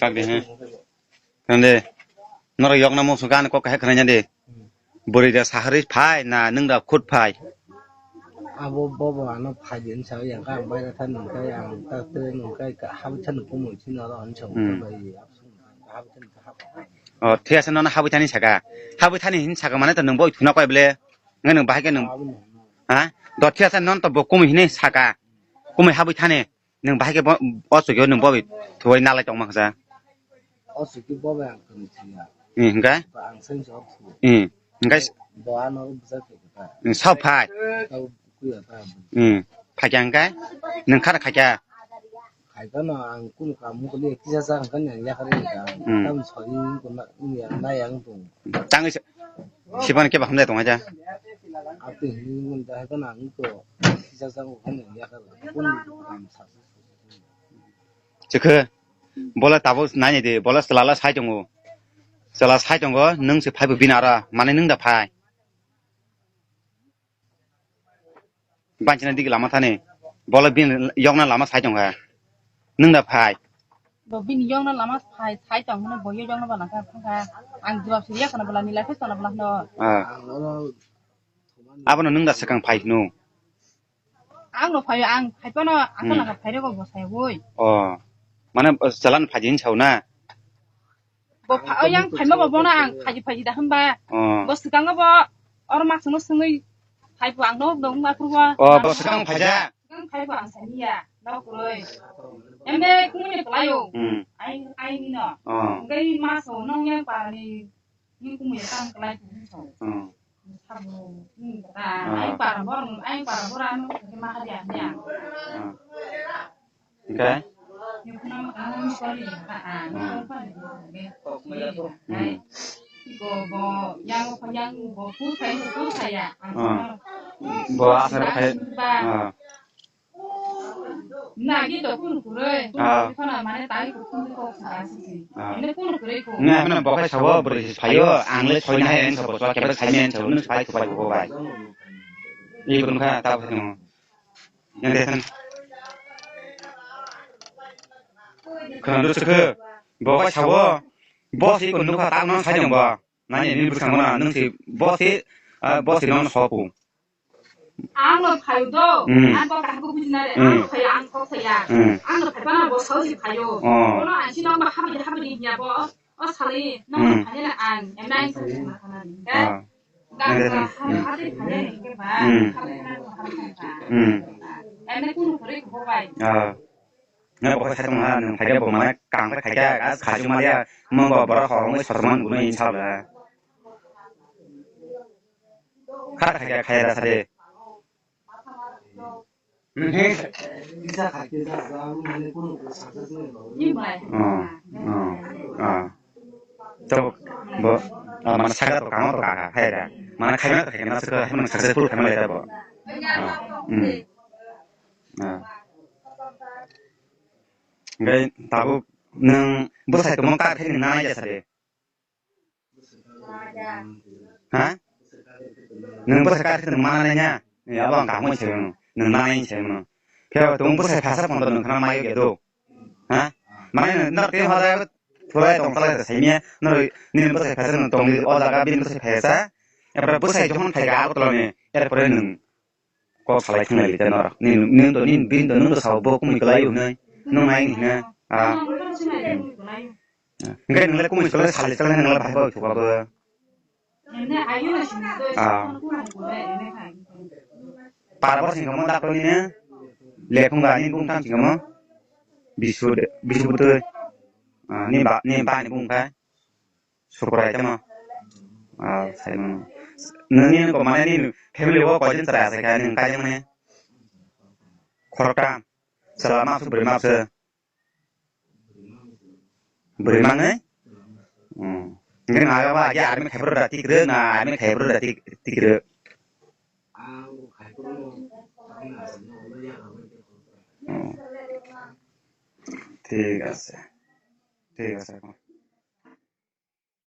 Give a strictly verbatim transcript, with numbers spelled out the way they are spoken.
Kak de, he. Kande, norok yokna musu gan kok kahek khnaina de. Bwrwi da sahari phai na nwng da khut phai. Abo bobo ano phai din sa yang ka bai da than kai ang ta te nung kai ka hab than ku mu chin aro an chong Hmm. Bai. O, thik ase, nono habwi thani saka. Habwi thani hin saka mane to nwng boi thuna koi ble. Ngai nwng bahai khe nwng, ha? Do thik ase, non to bo kumui hini saka. Kumui habwi thani. Nwng bahai khe bo, o chukyo nwng boi thuwai nalai tongma kha sa. O chukyo bo bai ang kani thia. Hmm, hingkhe? Ba ang sen jok thu. Hmm, hingkhe? Bo ano bujak khe kha. Hmm, sao phai. Tau kuya ta. Hmm, phai kya hingkhe? Nwng khara khai kya? Khaikano ang kunu kamu kuli kisa sa hwnkhe ang yakarwi ka. Hmm. Tam sori wngkha na, wngya na yang tong. Tangwi se-, sibani kebo hamjai tongma ja. Ati hini wngkha haikano ang to kisa sa hwnkhe ang yakarwi. Kunu kam sa. Chikhe, bola tabuk naini di, bola chalala sai tongo. Chala sai tongo, nwng se phaibo bini ara, mane nwng da phai. Banchina digi lama thani. Bolo bini yokna lama sai tongkha. Nwng da phai. Bo bini yokna lama phai, sai tong hwnwi bo yokna bana kha thangkha. Ang jawab siriya khana bwla ni life tongna bwla no. Ah. Abono nwng da swkang phai hino. Ang no phai, ang phai pano asal Hmm. Nang phai rego bo sai woi. Oh. Mane, oh, chalan phai din sao na. Bo pha-, o yang phaima bo bono ang phaji phaji da hwnba. Oh. Bo swkango bo or mak sungno sungwi phai bo ang no dong ma purbo. Oh, bo swkang phaja. Swkang phai bo ang sani ya, no kuroi. Emne kumuni kelayo. Hmm. Ai, ai ni no. Oh. Ngai maso nong yang parani ni kumuni tang kelai kumuni so. Hmm. Sabo ni kata, ah. Ai para bor, ai para bor ano ke ma dia dia. Ah. Hingkhe? Hmm. Iko bo yang, yang bo kusai, kusai ya. Ah. Bo asal khai. Ah. Nagi to kunu kure. Ah. Kunu kure mane tai kunu kok sa asi. Ah. Ene kunu kure ko. Ngai hwnna bo khai sabo bwrwi si phaio, ang le soi nai ang sabo chwa kebak sai men sabo nung sai khupai bo bai. Iko nung kha ta phai nung. Yang de san. Khana do sukhe. Bo khai sabo. Bo si ko nung kha ta nung sai nung bo. Nani ni bwskango na nung si bo si, ah, bo si nung sopu. Ang no phaio do, hmm. Ang bo kaham ko bujina de, hmm. Ang no phaio, ang kok saya. Hmm. Ang no phaiba na bo sao si phaio. Oh. Bono ang si nong ba habri habri hinya bo, o sali nong, hmm. Phaina ang, em nang sa si ma kana ni, kan? Ah. Ga, ga, hmm. Habri habri phaina ni ke ba, hmm. Habri na ko habri na. Hmm. Em ne kunu kore ko bo bai. Ah. Nga bo sai tong ha, nung phaikhe bo mana kang khe khaikhe, as khaju maliya, mung bo borok hor wngwi sotorman gwnwi hinsa bwla. Kha khaikhe khaya da sade. Hmm, he. Oh, oh, oh. Tabuk bo, ah, mana saga to kang to kha kha, hai da. Mana khaima to khaikhe na sukha, hai mana successful khaima lai da bo. Ah, hmm. Ah. Hingke tabuk nwng bwsai tongma kar khe nwng nanai jesa de? Ha? Nwng bwsai kar khe nwng mananai ya? Ni abo ang kaham khe nwng nanai se nwng. Phiya tong bwsai phasa phone nwng khna mai ya do. Ha? Mane nwng te hoda Thurai tong chalai se saimya, norok nini bwsai phaisa no tongdi o jaga bini bwsai phaisa, erpore bwsai jokhon phaikha Agartala ni, erpore nwng kok salai thwnglai lite norok. Nini, nini to, nini bini to, nwng to sao bo kumui kwlai hwnwi, nwng nai hwnwi, ah. Hwnkhe nwng le kumui kwlai salai chalai nwng le bahai bo thukha bo. Ah. Par bor singkamo doctor nini lekhung ba nini bumthang singkamo bisu de, bisu butui. Ah, ni ba, ni ba ni bumthang. Sukurai tamo. Ah, sai mano. Nini ko mane ni family wo koi din chara sai kha ni kai mane. Khoroktham. Chwla mapsu bwrwi mapsu. Bwrwi mangwi? Hmm. Hingke nang aga ba age army khaibro da tikrwk na army khaibro da tik-, tikrwk? Hmm. Thik ase. Thik ase.